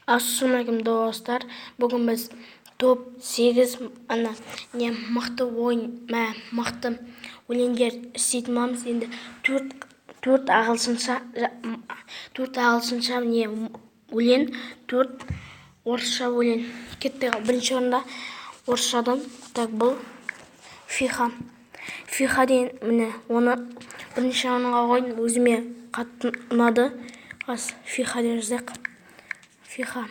Ассалаумағалейкум, достар! Бүгін біз топ 8 ана не мықты ойын, мықты өлеңдер істейтін боламыз. Енді төрт ағылшынша, төрт ағылшынша не өлең, төрт орысша өлең. Кеттік. Бірінші орында орысшадан, так, бұл Фиха. Фиха деген, міне, оны бірінші орынға қойдым. Өзіме қатты ұнады. Фиха деп жазайық. Фиха.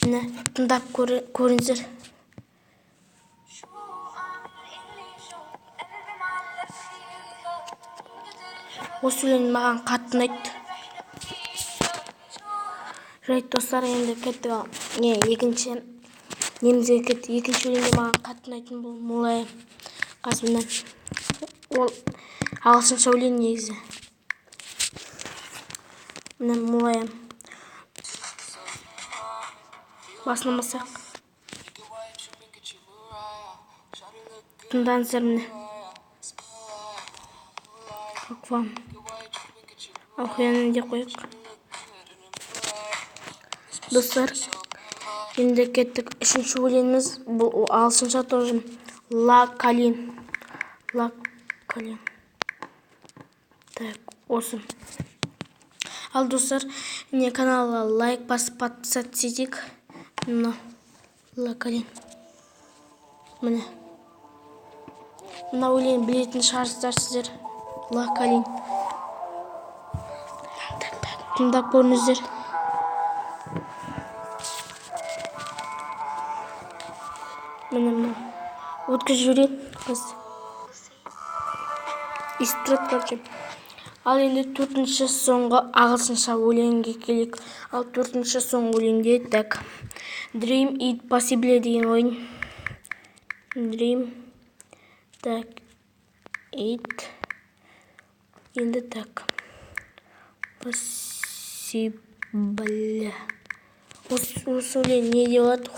Міне, тыңдап көріңіздер. Осы өлең маған қатты ұнайды. Жарайды, достар, енді кеттік. Не, екінші немізге кеттік. Екінші өлеңде маған қатты ұнайтын бұл Мулая. Қазір, міне, ол ағылшынша өлең негізі. Міне, Мулая. Басынан басайық. Тыңдаңыздар, міне. Как вам? Охуенно деп қояйық. Достар, енді кеттік. Үшінші өлеңіміз бұл ағылшынша тоже, Ла Калин. Ла Калин. Так, осы. Ал, достар, не, каналға лайк басып, подписаться етейік. Мына Ла Калин. Міне. Мына өлең білетін шығарсыздар сіздер. Ла Калин. Тыңдап көріңіздер. Міне, мына. Өткізіп жіберейін. Қазір. Естіп тұрады, короче. Ал енді төртінші, соңғы ағылшынша өлеңге келейік. Ал төртінші, соңғы өлеңде, так, Dream It Possible деген ойын. Dream, так, It, енді, так, Possible. Осы өлең неде болады?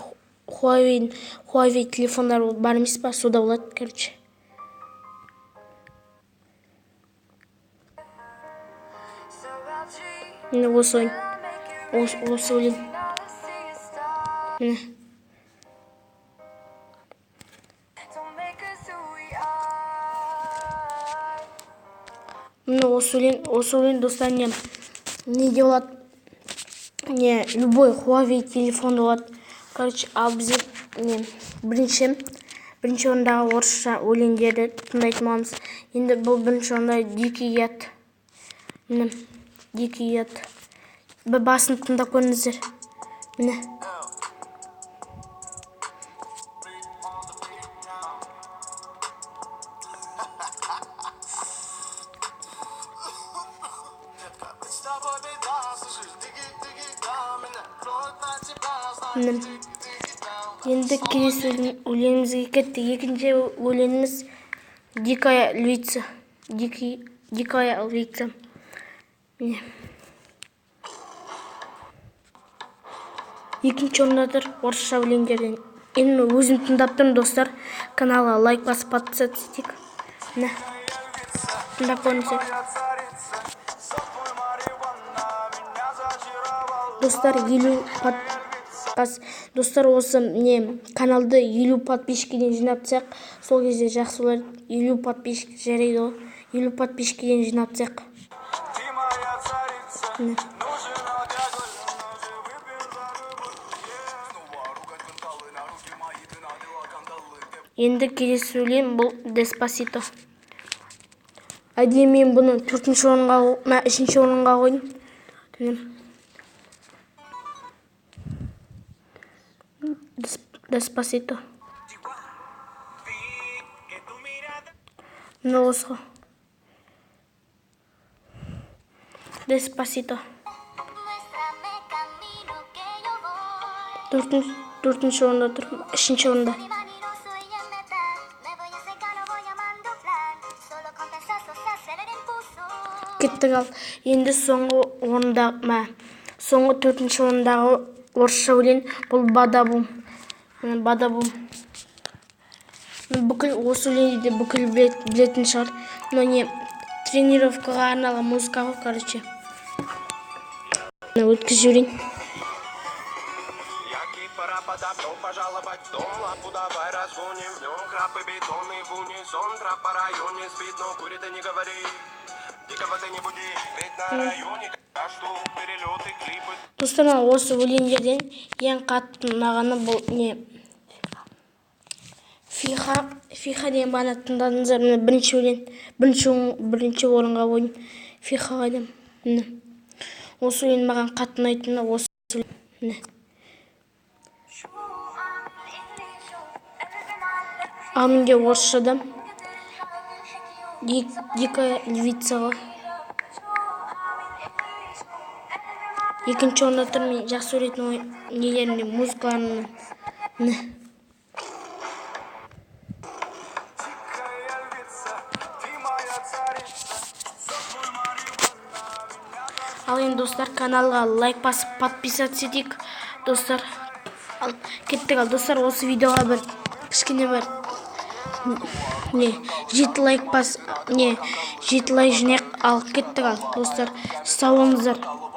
Huawei телефондар бар емес па, сода болады, короче. Міне, осы ойын. Осы өлең. Міне. Міне, осы өлең, осы өлең, достар, не неде болады? Не, любой Huawei телефонда болады. Короче, ал бізде не бірінші орындағы орысша өлеңдерді тыңдайтын боламыз. Енді бұл бірінші орында Дикий яд. Міне, Дикий яд. Бір басын тыңдап көріңіздер. Міне. Міне. Енді келесі өлеңімізге кеттік. Екінші өлеңіміз Дикая львица. Дикая львица. Міне. Екінші орында тұр орысша өлеңдерден. Енді мен өзім тыңдап тұрмын, достар. Каналға лайк басып, подписаться етейік. Міне. Тыңдап көріңіздер. Достар, 50 достар, осы не каналды 50 подписчикеден жинап тастайық. Сол кезде жақсы болар. 50 подписчик жарайды ғой. 50 подписчикеден жинап тастайық. Міне. Енді келесі өлең бұл Деспасито. Әдейі мен бұны төртінші орынға, үшінші орынға қойдым. Міне. Деспасито. Міне, осы ғой. Деспасито. Төртінші орында тұр, үшінші орында. Кеттік, ал. Енді соңғы орында, соңғы төртінші орындағы орысша өлең бұл Бадабум. Міне, Бадабум. Бүкіл осы өлеңді де бүкіл білетін шығар. Мынау не тренировкаға арналған музыка ғой, короче. Өткізіп жіберейін. Трапа, добро пожаловать в дом. Лапу давай разгоним в нем. Храпы бетонный в унисон. Трап по районе спит, но курит и не говори. Дикого ты не буди, ведь на районе что перелеты, клипы. Достар, маған осы өлеңдерден ең қатты ұнағаны бұл не, «Фиха», «Фиха» деген. Бағана тыңдадыңыздар. Міне, бірінші өлең, бірінші орынға қойдым «Фиха» қайдам. Міне, осы өлең маған қатты ұнайтыны осы өлең, міне. شو اعمل اللي شو قلبي معلق فيك. Ал менде орысшада قدر حالي الحكي «Дикая львица» ғой. شو اعمل اللي شو قلبي معلق. Екінші орында тұр мен жақсы көретін нелерімде, музыкаларымнан, міне. Дикая львица, ты моя царица. Забудь марихуана, меня. Ал енді, достар, каналға лайк басып, подписаться етейік, достар. Ал кеттік. Ал, достар, осы видеоға бір кішкене бір не, 7 лайк бас, не, 7 лайк жинайық. Ал кеттік. Ал, достар, сау болыңыздар.